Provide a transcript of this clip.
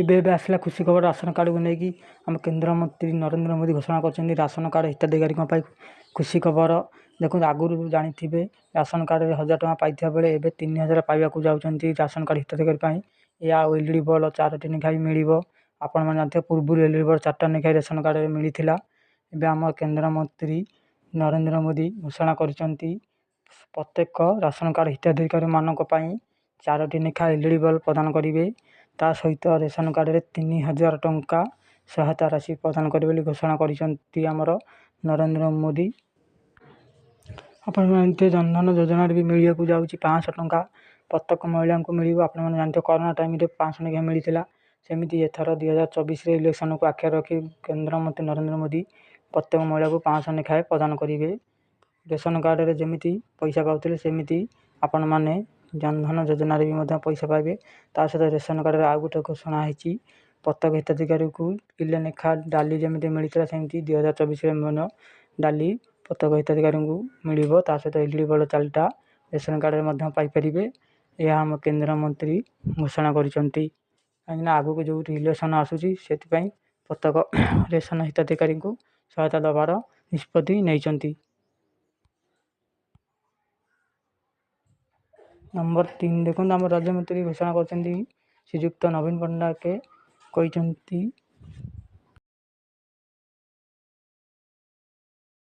ଏବେ ଏବେ ଆସିଲା ଖୁସି ଖବର ରାସନ କାର୍ଡ଼କୁ ନେଇକି। ଆମ କେନ୍ଦ୍ରମନ୍ତ୍ରୀ ନରେନ୍ଦ୍ର ମୋଦି ଘୋଷଣା କରିଛନ୍ତି ରାସନ କାର୍ଡ଼ ହିତାଧିକାରୀଙ୍କ ପାଇଁ ଖୁସି ଖବର। ଦେଖନ୍ତୁ, ଆଗରୁ ଜାଣିଥିବେ ରାସନ କାର୍ଡ଼ରେ 1000 ଟଙ୍କା ପାଇଥିବା ବେଳେ ଏବେ 3000 ପାଇବାକୁ ଯାଉଛନ୍ତି ରାସନ କାର୍ଡ଼ ହିତାଧିକାରୀ ପାଇଁ। ଏହା ଆଉ ଏଲ୍ ଇ ଡ଼ି ବଲ୍ 4ଟି ଲେଖାଏଁ ମିଳିବ। ଆପଣମାନେ ଜାଣିଥିବେ, ପୂର୍ବରୁ ଏଲ୍ ଇ ଡ଼ି ବଲ୍ 4ଟା ଲେଖାଏଁ ରେସନ କାର୍ଡ଼ରେ ମିଳିଥିଲା। ଏବେ ଆମ କେନ୍ଦ୍ରମନ୍ତ୍ରୀ ନରେନ୍ଦ୍ର ମୋଦି ଘୋଷଣା କରିଛନ୍ତି, ପ୍ରତ୍ୟେକ ରାସନ କାର୍ଡ଼ ହିତାଧିକାରୀମାନଙ୍କ ପାଇଁ 4ଟି ଲେଖାଏଁ ଏଲ୍ ଇ ଡ଼ି ବଲ୍ ପ୍ରଦାନ କରିବେ। ତା ସହିତ ରେସନ କାର୍ଡ଼ରେ 3000 ଟଙ୍କା ସହାୟତା ରାଶି ପ୍ରଦାନ କରିବେ ବୋଲି ଘୋଷଣା କରିଛନ୍ତି ଆମର ନରେନ୍ଦ୍ର ମୋଦି। ଆପଣମାନେ ଜାଣିଥିବେ, ଜନଧନ ଯୋଜନାରେ ବି ମିଳିବାକୁ ଯାଉଛି 500 ଟଙ୍କା, ପ୍ରତ୍ୟେକ ମହିଳାଙ୍କୁ ମିଳିବ। ଆପଣମାନେ ଜାଣିଥିବେ, କରୋନା ଟାଇମ୍ରେ 500 ଲେଖାଏଁ ମିଳିଥିଲା। ସେମିତି ଏଥର 2024ରେ ଇଲେକ୍ସନ୍କୁ ଆଖିରେ ରଖି କେନ୍ଦ୍ରମନ୍ତ୍ରୀ ନରେନ୍ଦ୍ର ମୋଦି ପ୍ରତ୍ୟେକ ମହିଳାକୁ 500 ଲେଖାଏଁ ପ୍ରଦାନ କରିବେ। ରେସନ କାର୍ଡ଼ରେ ଯେମିତି ପଇସା ପାଉଥିଲେ, ସେମିତି ଆପଣମାନେ ଜନଧନ ଯୋଜନାରେ ବି ମଧ୍ୟ ପଇସା ପାଇବେ। ତା ସହିତ ରେସନ କାର୍ଡ଼ରେ ଆଉ ଗୋଟେ ଘୋଷଣା ହେଇଛି, ପ୍ରତ୍ୟେକ ହିତାଧିକାରୀକୁ କିଲେ ଲେଖା ଡାଲି ଯେମିତି ମିଳିଥିଲା, ସେମିତି 2024ରେ ମଧ୍ୟ ଡାଲି ପ୍ରତ୍ୟେକ ହିତାଧିକାରୀଙ୍କୁ ମିଳିବ। ତା ସହିତ ଏଲ୍ ଇ ଡ଼ି ବଲ୍ 4ଟା ରେସନ କାର୍ଡ଼ରେ ମଧ୍ୟ ପାଇପାରିବେ। ଏହା ଆମ କେନ୍ଦ୍ରମନ୍ତ୍ରୀ ଘୋଷଣା କରିଛନ୍ତି, କାହିଁକିନା ଆଗକୁ ଯେଉଁଠି ଇଲେକ୍ସନ୍ ଆସୁଛି, ସେଥିପାଇଁ ପ୍ରତ୍ୟେକ ରେସନ ହିତାଧିକାରୀଙ୍କୁ ସହାୟତା ଦେବାର ନିଷ୍ପତ୍ତି ନେଇଛନ୍ତି। ନମ୍ବର 3 ଦେଖନ୍ତୁ, ଆମ ରାଜ୍ୟମନ୍ତ୍ରୀ ଘୋଷଣା କରିଛନ୍ତି, ଶ୍ରୀଯୁକ୍ତ ନବୀନ ପଟ୍ଟନାୟକ କହିଛନ୍ତି